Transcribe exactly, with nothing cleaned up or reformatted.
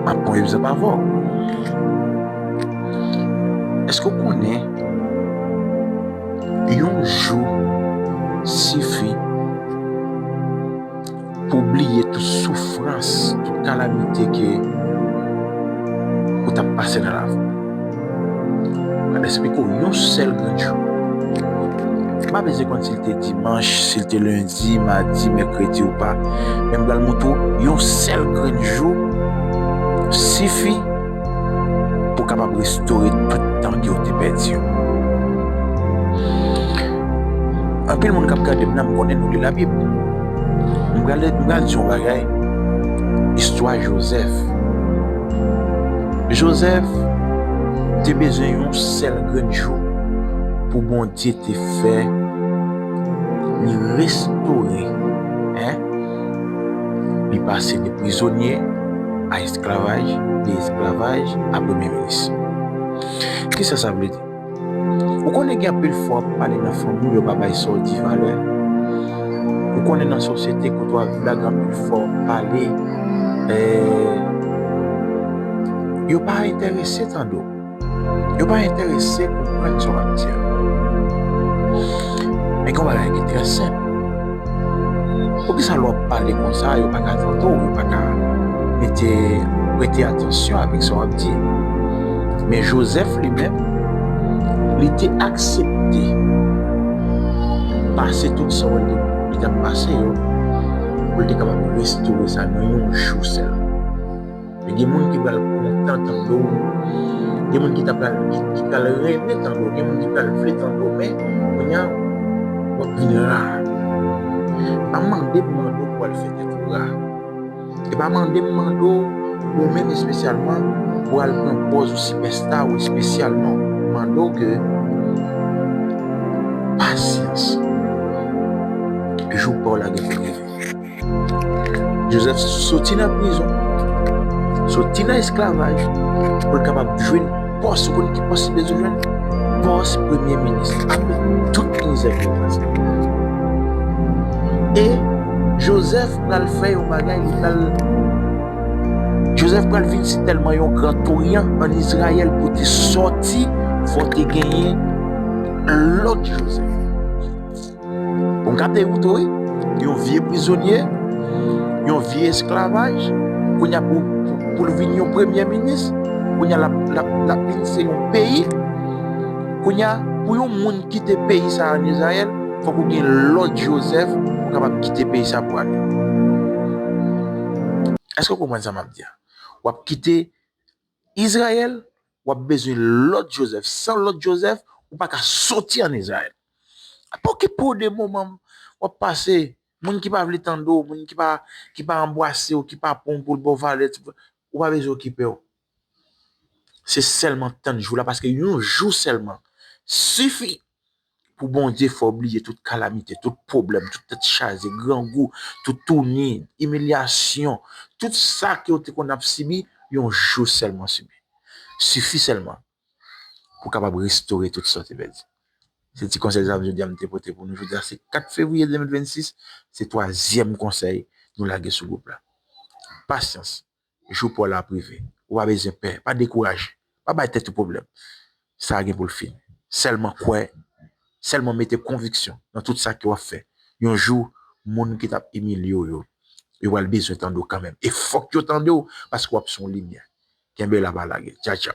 M ap pran egzanp avè w. Èske w konnen yon jou sifi pou w bliye tout soufrans, tout kalamite ke ou t ap pase nan lavi w? M ap eksplike w yon sèl grenn jou. M pa bezwen konn si l te dimanch, si l te lendi, madi, mèkredi ou pa. Men m pral montre w yon sèl grenn jou sifi pou w kapab restore tout tan ke w te pèdi yo. Anpil moun k ap gade m nan, m konnen nou li Labib. M pral, m pral di yon bagay. Istwa Jozèf. Jozèf te bezwen yon sèl grenn jou pou Bondye te fè li restore, en, li pase de prizonye a esklavaj, de esklavaj a premye minis. Kisa sa vle di? Ou konnen gen anpil fwa w ap pale nan fanmi w, yo pa bay sa w di valè. Ou konnen nan sosyete kote w ap viv la, gen anpil fwa w ap pale, eh, yo pa enterese tande w. Yo pa enterese konprann sa w ap di a. Men gen yon bagay ki trè senp. Poukisa lè w ap pale konsa, yo pa ka tande w, yo pa ka mete, prete atansyon avèk sa w ap di? Men Jozèf li menm, li te aksepte pase tout sa w li, li t ap pase yo, pou l te kapab restore sa nan yon jou sèl. Men gen moun ki pral kontan tande w. Gen moun ki ta pral, ki, ki pral renmen tande w. Gen moun ki pral vle tande w. Men, kounye a, w ap vin ra. Pa mande m mande w pou w al fè tèt ou ra. E pa mande m mande w, ou menm espesyalman, pou w al pran pòz ou sipèsta ou espesyal, non. Mande w ke pasyans. Jou pa w la gen pou rive. Jozèf soti nan prizon, soti nan esklavaj, pou l kapab jwenn pòs. Ou konn ki pòs li bezwen jwenn? Pòs premye minis. Apre tout mizè ke l pase. E Jozèf pral fè yon bagay, li pral, Jozèf pral vin sitèlman yon gran touryan ann Izrayèl pou te sòti, fò te genyen lòt Jozèf. Ou kapte wout ou, wi. Yon vye prizonye, yon vye esklavaj, kounye a pou, pou, pou l vin yon premye minis, kounye a l ap, l ap, l ap vin se yon peyi, kounye a pou yon moun kite peyi sa a ann Izrayèl, fòk ou gen lòt Jozèf pou kapab kite peyi sa pou ale. Èske w konprann sa m ap di a? W ap kite Izrayèl, w ap bezwen lòt Jozèf. San lòt Jozèf, ou pa ka soti ann Izrayèl. Pa okipe w de moman w ap pase, moun ki pa vle tande w, moun ki pa, ki pa anbwase w, ki pa pran w pou l ba w valè, ou pa bezwen okipe w. Se sèlman tann jou la, paske yon jou sèlman sifi pou Bondye fè w bliye tout kalamite, tout pwoblèm, tout tèt chaje, grangou, tout tounen, imilyasyon, tout sa ke w te konn ap sibi, yon jou sèlman sibi. Sifi sèlman pou w kapab restore tout sa w te pèdi. Se ti konsèy sa m jodi a m te pote pou nou jodi a. Se kat fevriye de mil vennsis, se twazyèm konsèy nou lage sou gwoup la. Pasyans. Jou pa w la ap rive. Ou pa bezwen pè. Pa dekouraje. Pa bay tèt ou pwoblèm. Sa a gen pou l fini. Sèlman kwè, sèlman mete konviksyon nan tout sa ke w ap fè. Yon jou, moun ki t ap imilye w yo, yo pral bezwen tande w kanmenm. E fòk yo tande w, paske w ap se yon limyè. Kenbe la, pa lage. Tchaw, tchaw.